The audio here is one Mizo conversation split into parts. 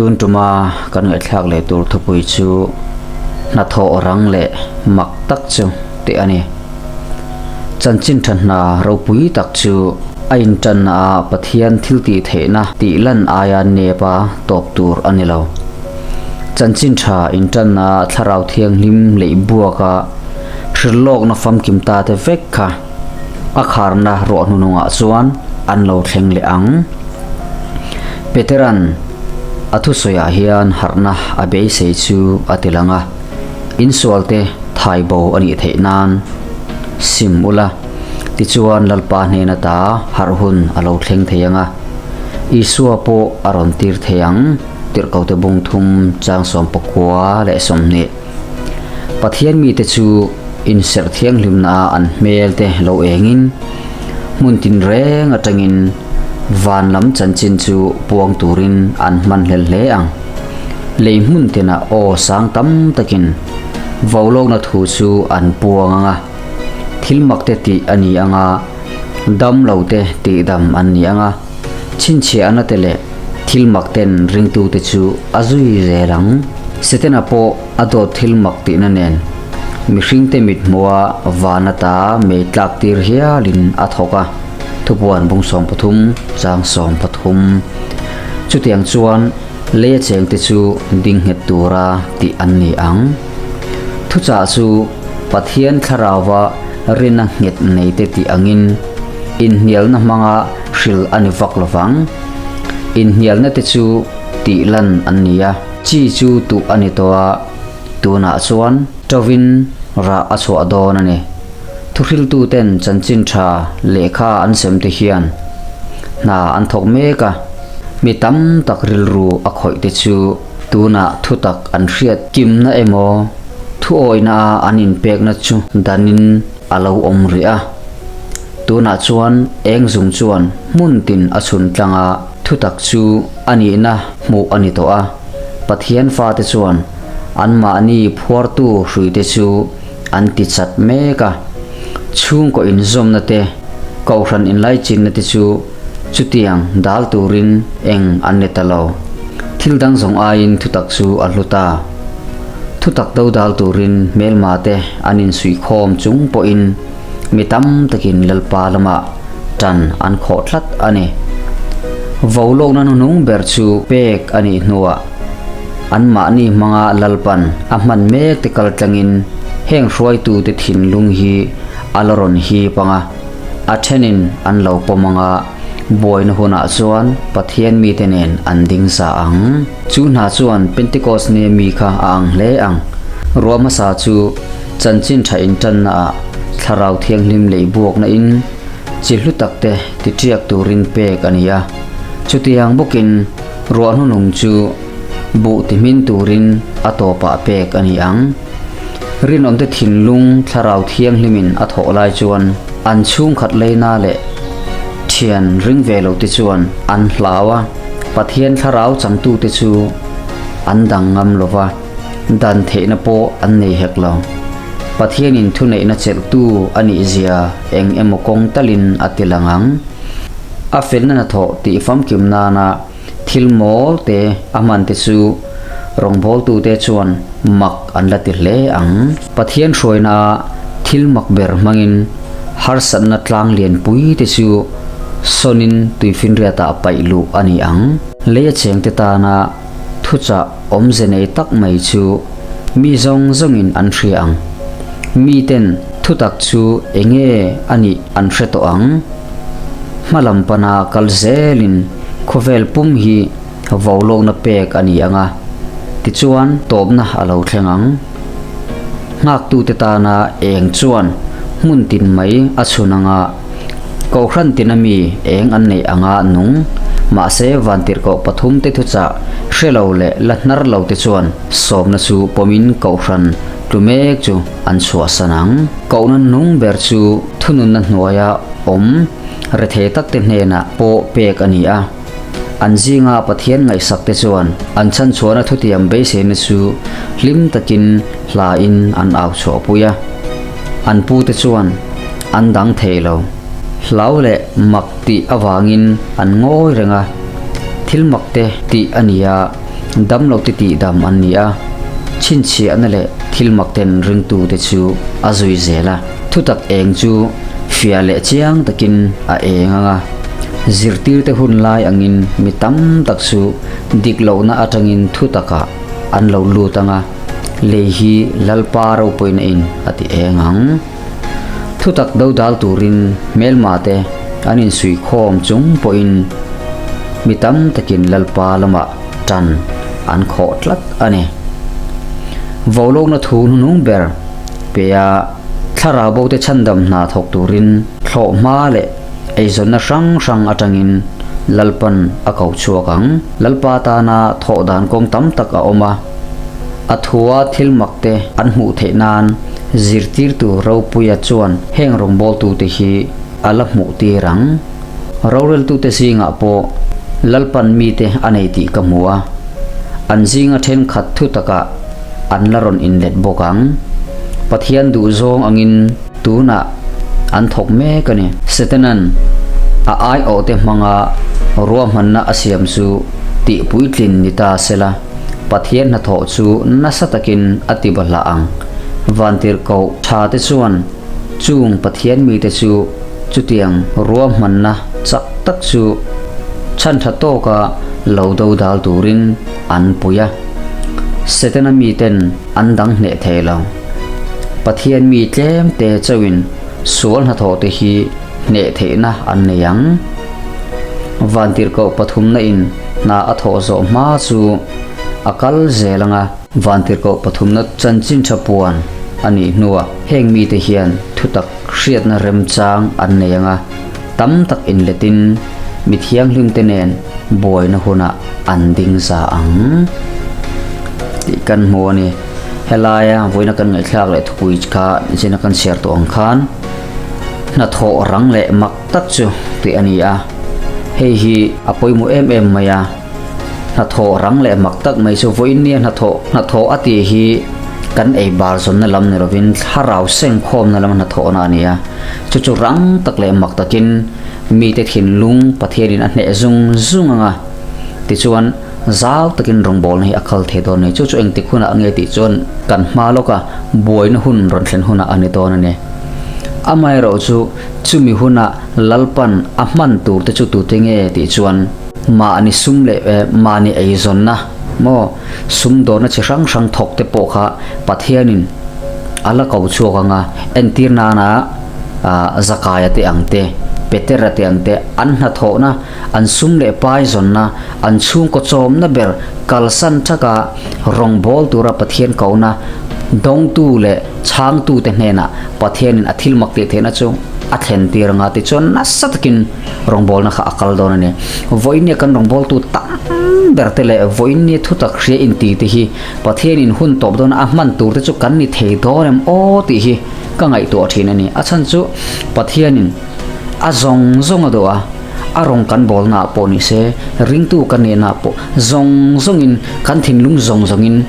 Tun tuma kan ngaihthlak leh tur thupui chu hnathawh rang leh mak tak chu tih a ni. Chanchin tha hna ropui tak chu a intanna ah Pathian thiltih theihna tih lan aia nep a tawp tur a ni lo. Chanchin tha intanna ah Thlarau Thianghlim leih buak a hrilhlawkna famkim ta te vek kha a kharna ruah hnunungah chuan an lo thleng leh ang. Petera'n a thusawiah hian harhna a beisei chu a ti lang a, Insualte thai bo a nih theih nan sim ula, tichuan Lalpa hnena ta harh hun a lo thleng thei ang a, Isua pawh a rawn tir thei ang, Tirhkote bung thum chang 92. Pathian mite chu inserh thianghlimnaah an hmel te lo engin, hmun tinreng atangin van lam chanchin chu puang turin an hman hlel hle ang. Lei hmun tinah aw sang tam takin vaulawkna thu chu an puang ang a, thil mak te tih a ni ang a, dam lo te tihdam an ni ang a, chhinchhiahna te leh thil mak ten ringtute chu a zui zel ang. Setana pawh a dawt thil mak tihna nen mihringte mithmuha van ata mei tlak tir hialin a thawk a, thupuan bung 13 chang 13. Chutiang chuan leia chengte chu ding nghet tura tih an ni ang. Thuchah chu Pathian thlarauva rina nghet neite tih angin inhnialna hmanga hril a ni vak lovang. Inhnialna te chu tih lan an ni a, chi chu tuh a ni tawh a, tunah chuan ṭovin rah a chhuah dawn a ni. Thuhriltuten chanchin ṭha lehkha an sem te hian hna an thawk mek a, mi tam tak rilru a khawih te chu tunah thutak an hriat kimna emaw thuawihna a an inpekna chu danin a lo awm rih a. Tunah chuan eng zung chuan hmun tin a chhun tlang a, thutak chu a nihna hmuh a ni tawh a. Pathian fate chuan anmahni phuartu hruite chu an ti chat mek a. Chhungkaw inzawmna te, kohhran inlaichinna te chu chutiang dal turin eng an ni ta lo. Thil dang zawng aiin thutak chu a hlu ta. Thutak do dal turin hmelma te an insuihkhawm chung pawhin mi tam takin Lalpa lamah tan an khawh tlat a ni. Volawkna hnuhnung ber chu pek a nih hnuah anmahni hmanga Lalpan a hman mek te kal tlangin heng hruaitute thinlung hi a la rawn hip ang a, a thenin an lo pawm ang a, buaina hunah chuan Pathian mite nen an ding za ang. Chu hna chuan Pentecost nia mi kha a ang hle ang. Ruah hmasa chu Chanchin tha intannaah Thlarau Thianghlim lei buakna in chi hlu tak te ti tiak turin pek a ni a. Chutiang bawkin ruah hnunung chu buh ti hmin turin a tawpah pek a ni ang. Rinawmte thinlung Thlarau Thianghlimin a thawh lai chuan an chhungkhat leina leh thian ring ve lo te chuan an hlau a, Pathian Thlarau changtute chu an dang ngam lo va. Dan theihna pawh an nei hek lo. Pathianin thuneihna chelhtu a nih zia eng emaw kawng talin a ti lang ang. A felna hnathawh tih famkim nana thil mawl te a hman te chu rawngbawltute chuan mak an la ti hle ang. Pathian hruaina a thil mak ber hmangin harsatna tlang lianpui te chu sawnin tuifinriatah paih luh a ni ang. Lei a chengte tana Thuchah awmze nei tak mai chu mi zawng zawngin an hria ang. Miten thutak chu enge a nih an hre tawh ang. Hmalam pana kal zelin khawvel pum hi volawkna pek a ni ang a, tichuan tawpna a lo thleng ang. Nghaktute tana eng chuan hmun tin mai a chhun ang a, Kohhran tina mi eng an neih anga nung, mahse vantirhkoh pathumte thuchah hre lo leh la hnar lo te chuan sawmna chu pawmin kohhran tlu mek chu an chhuahsan ang. Kohna nung ber chu thununna hnuaia awm rethei takte hnenah pawh pek a ni a. An zinga Pathian ngaihsak te chuan an chhanchhuahna thutiam beiseina chu hlim takin hlain an au chhuahpui a. An pute chuan an dang thei lo. Hlau leh mak tih avangin an ngawi reng a, thil mak te tih a ni a, Damlote tihdam an ni a, chhinchhiahna leh thil makten ringtute chu a zui zel a. Thutak eng chu fiah leh chiang takin a eng ang a, zirtirte hun lai angin mi tam tak chu dik lohna atangin thutakah an lo lut ang a, lei hi Lalpa ropuina in a ti eng ang. Thutak dodal turin hmelmate an insuihkhawm chung pawhin mi tam takin Lalpa lamah tan an khawh tlat a ni. Volawkna thu hnuhnung ber pea thlarau bote chhandam hna thawk turin thlawhhma leh eizawnna hrang hrang atangin Lalpan a ko chhuak ang. Lalpa tana thawh dan kawng tam tak a awm a, a thua thil makte an hmuh theih nan zirtirtu ropuia chuan heng rawngbawltute hi a la hmuh tir ang. Roreltute zingah pawh Lalpan mite a nei tih ka hmu a, an zinga thenkhat thu takah an la rawn inlet bawk ang. Pathian duhzawng angin tunah an thawk mek a ni. Setanan a aiawhte hmanga ruahmanna a siam chu tih puitlin ni ta sela, Pathian hnathawh chu nasa takin a ti bahlah ang. Vantirhkoh thate chuan Chung Pathian mite chu chutiang ruahmanna chak tak chu chhan tha tawka lo dodal turin an pui a. Setana miten an dang hneh thei lo. Pathian mi tlem te chauhin sual hnathawhte hi hneh theihna an nei ang. Vantirhkoh pathumna in hna a thawh zawh hma chu a kal zel ang a. Vantirhkoh pathumna chanchin tha puan a nih hnuah heng mite hian thutak hriatna remchang an nei ang a, tam tak inletin mi thianghlimte nen buaina hunah an ding za ang tih kan hmu a ni. Helaia vawiina kan ngaihthlak leh thupui kha zina kan chhiar tawh ang khan hnathawh rang leh mak tak chu tih a ni a, hei hi a pawimawh em em mai a. Hnathawh rang leh mak tak mai chu vawiin nia hnathawh hnathawh a tih hi kan ei bar zawnna lam ni lovin thlarau sengkhawmna lama hnathawhna a ni a. Chu chu rang tak leh mak takin mite thinlung Pathianin a hneh zung zung ang a. Tichuan zau takin rawngbawlna hi a kal thei dawn a ni. Chu chu engtik hunah nge tih chuan kan hma lawka buaina hun rawn thlen hunah a ni dawn a ni. Amaherawhchu chumi huna Lalpan a hman tur te chu tute nge tih chuan mahni sum leh mahni eizawnna maw sumdawnna chi hrang hrang thawk te pawh kha Pathianin a la ko chhuak ang a, entir nana Zakaia te ang te, Petera te ang te an hnathawhna, an sum leh pai zawnna, an chhungkaw chawmna ber kalsan thaka rawngbâwl tura Pathian kohna dawngtu leh chhangtute hnenah Pathianin a thil mak tih theihna chu a thlen tir anga tichuan nasa takin rawngbawlna kha a kal dawn a ni. Vawiinnia kan rawngbawltu tam ber te leh vawiinnia thutak hria inti te hi Pathianin hun tawp dawna a hman tur te chu kan ni thei dawn em aw tih hi ka ngaihtuah thin a ni. A chhan chu Pathianin a zawng zawng a duh a, a rawng kan bawlna ah pawh ni se, ringtu kan nihna ah pawh zawng zawngin kan thinlung zawng zawngin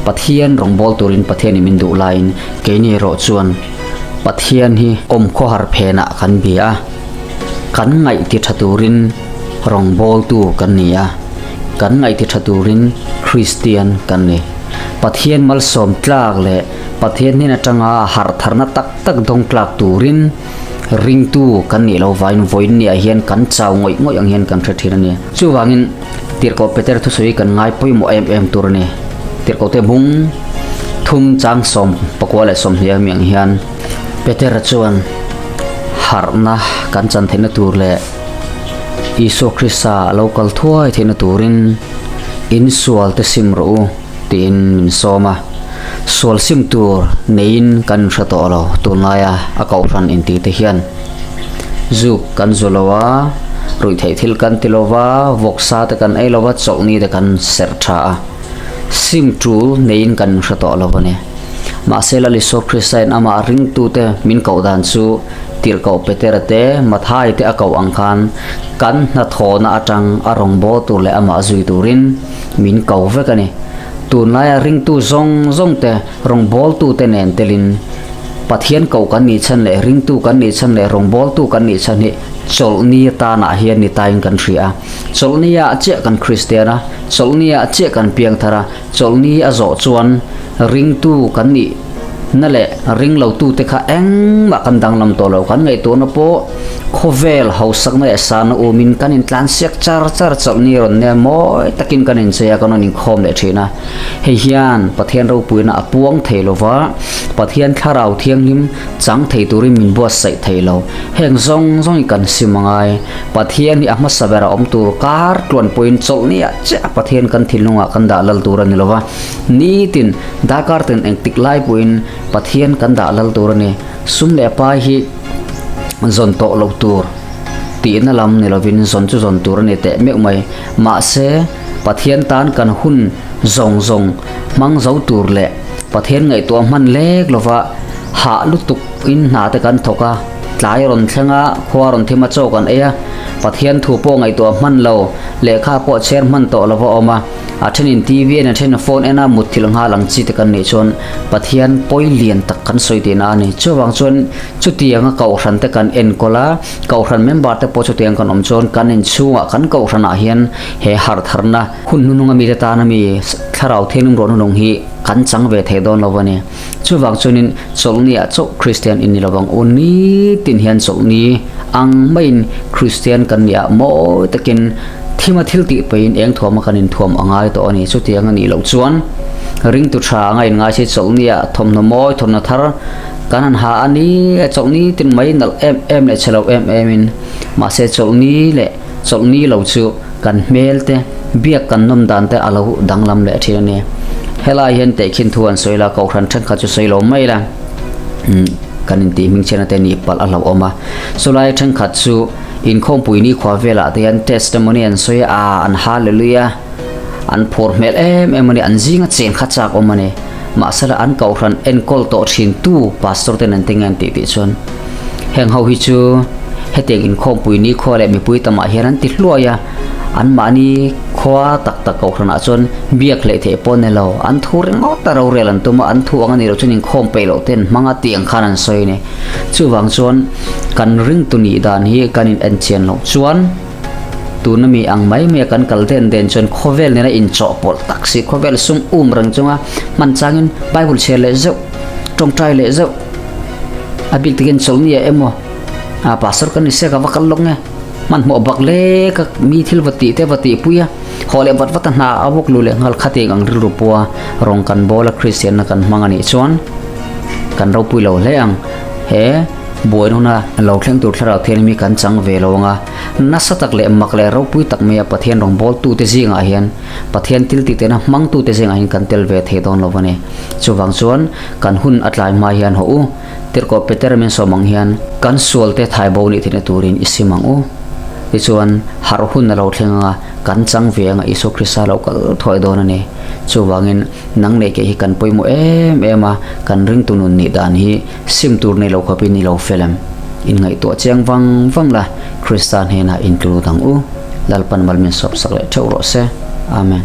Pathian rawngbâwl turin Pathianin min duh laiin keini erawh chuan Pathian hi awm khawhar phenah kan bia a, kan ngaih ti tha turin rawngbâwltu kan ni a, kan ngaih ti tha turin Kristian kan ni. Pathian malsawm tlâk leh Pathian hnen aṭanga harh tharna tak tak dawng tlâk turin ringtu kan nih loh vângin vawiin niah hian kan chau ngawih ngawih ang hian kan hre ṭhin a ni. Chuvangin Tirhkoh Peter thusawi kan ngai pawimawh em em tur a ni. Tirhkohte bung thum chang 14 leh 20 ami ang hian Petera chuan harhna kan chan theihna tur leh Isua Krista a lo kal thuai theihna turin in sualte sim rawh u tiin min sawm a. Sual sim tur neiin kan inhre tawh lo tunlaia a kohhran inti te hian. Zuk kan zu lo a, ruihtheih thil kan ti lo va, vawksa te kan ei lo va, chawlhni te kan serh tha a. Sim tul neiin kan inhre tawh lo a ni. Mahse Lal Isua Kristain amah ringtute min koh dan chu Tirhkoh Petera te, Mathai te a koh ang khan kan hnathawhna atang a rawngbâwl tur leh amah zui turin min ko vek a ni. Tunlaia ringtu zawng zawng te rawngbâwltute nen telin. Pathian koh kan nih chhan leh ringtu kan nih chhan leh rawngbawltu kan nih chhan hi chawlhni atanah hian ni tain kan hria a. Chawlhniah chiah kan Kristian a, chawlhniah chiah kan piangthar a, chawlhni a zawh chuan ringtu kan nih na leh ringlotute kha engmah kan danglam tawh lo. Kan ngaihtuahna pawh khawvel hausakna leh sahna umin kan intlansiak char char chawlhni rawn nia mawi takin kan inchei a, kan rawn inkhawm leh thin a. Hei hian Pathian ropuina a puang thei lo va, Pathian thlarau thianghlim chang thei turin min buatsaih thei lo. Heng zawng zawng hi kan sim a ngai. Pathian hi a hmasa bera awm tur kar tluan pawhin chawlhni ah chiah Pathian kan thinlungah kan dah lal tur a ni lo va. Nitin, darkar tin engtik lai pawhin Pathian kan dah lal tur a ni. Sum leh pai hi zawn tawh loh tur tihna lam ni lovin zawn chu zawn tur a ni teh meuh mai. Mahse, Pathian tan kan hun zawng zawng hmang zo tur leh Pathian ngaihtuah hman lek lova hah lutuk in hna te kan thawk a, tlai rawn thleng a, khua rawn thim a chaw kan ei a, Pathian thu pawh ngaihtuah hman lo, lehkha pawh chher hman tawh lova awm a, a thenin TV en a then phone en a mutthilh nghal ang chi te kan nih chuan Pathian pawi lian tak kan sawi tihna a ni. Chuvang chuan chutianga kohhran te kan enkawl a, Kohhran member te pawh chutiang kan awm chuan kan inchhungah kan kohhranah hian he harhtharna hun hnununga mite tana mi thlarau thianghlim ruah hnunung hi kan chang ve thei dawn lo a ni. Chuvang chuanin chawlhniah chauh Kristian in ni lovang u, nitin hian chawlhni ang maiin Kristian kan nih ah mawi takin thima thil tih peihin eng thuama kan inthuam a ngai tawh a ni. Chutiang a nih loh chuan ringtu tha anga inngai si chawlhniah thawmhnaw mawi thawmhnaw thar Kan han ha a ni a chawlhni tin mai nalh em em leh chhe lo em em in mahse chawlhni leh chawlhni lo chu kan hmel te biak kan nawm dan te a lo danglam leh thin a ni. Helai hian tehkhin thu an sawi la kohhran thenkhat chu sawi lo mai la umm kan intih hmingchhiatna te nih palh a hlauhawm a. Chulai thenkhat chu inkhawmpui nikhua velah te hian testimony an sawi a an hallelujah. An phur hmel em em a ni, an zinga cheng kha chak awm a ni. Mahsela an kohhran enkawl tawh thin tu pastor ten an ti nge an tih tih chuan heng ho hi chu hetiang inkhawmpui nikhua leh mipui tamah hian an ti hluai a, anmahni khua tak tak kohhranah chuan biak hleih theih pawh a ni lo, an thu ringawt a rorel an tum a, an thu ang a nih loh chuan inkhawm peih loh ten hmang a tih ang khan an sawi a ni. Chuvang chuan kan ringtu nih dan hi kan in enchian loh chuan. Tuna mi ang mai mai a kan kal den den chuan khawvel nena inchawhpawlh tak si, khawvel sum um reng chunga hman changin Bible chhiar leh zeuh, tawngtai leh zeuh, a bik takin chawlhni ah emaw ah pastor kan ni se ka va kal lawk nge, hmanhmawh bak lek a mi thil va tih te va tihpui a, haw leh vat vat a hna a vawk lu leh nghal khating ang rilru pua rawng kan bawl a Kristianna kan hmang a nih chuan kan ropui lo hle ang. He buaina huna lo thleng tur thlarau thianghlim hi kan chang ve lo ang a. Nasa tak leh mak leh ropui tak maia Pathian rawngbawltute zingah hian Pathian thil titena hmangtute zingah hian kan tel ve thei dawn lo a ni. Chuvang chuan kan hun a tlai hma hian hawh u, Tirhkoh Peter min sawm ang hian kan sualte thaibo nih theihna turin i sim ang u. Tichuan harh hun a lo thleng anga kan chang ve anga Isua Krista lo kal thuai dawn a ni. Chuvangin nang leh kei hi kan pawimawh em em a, kan ringtu nun nih dan hi Sim tur nei lo khawpin i lo fel em? Inngaihtuah chiang vang vang la, Krista hnenah intlu dang u. Lalpan mal min sawp sak leh theuh rawh se. Amen.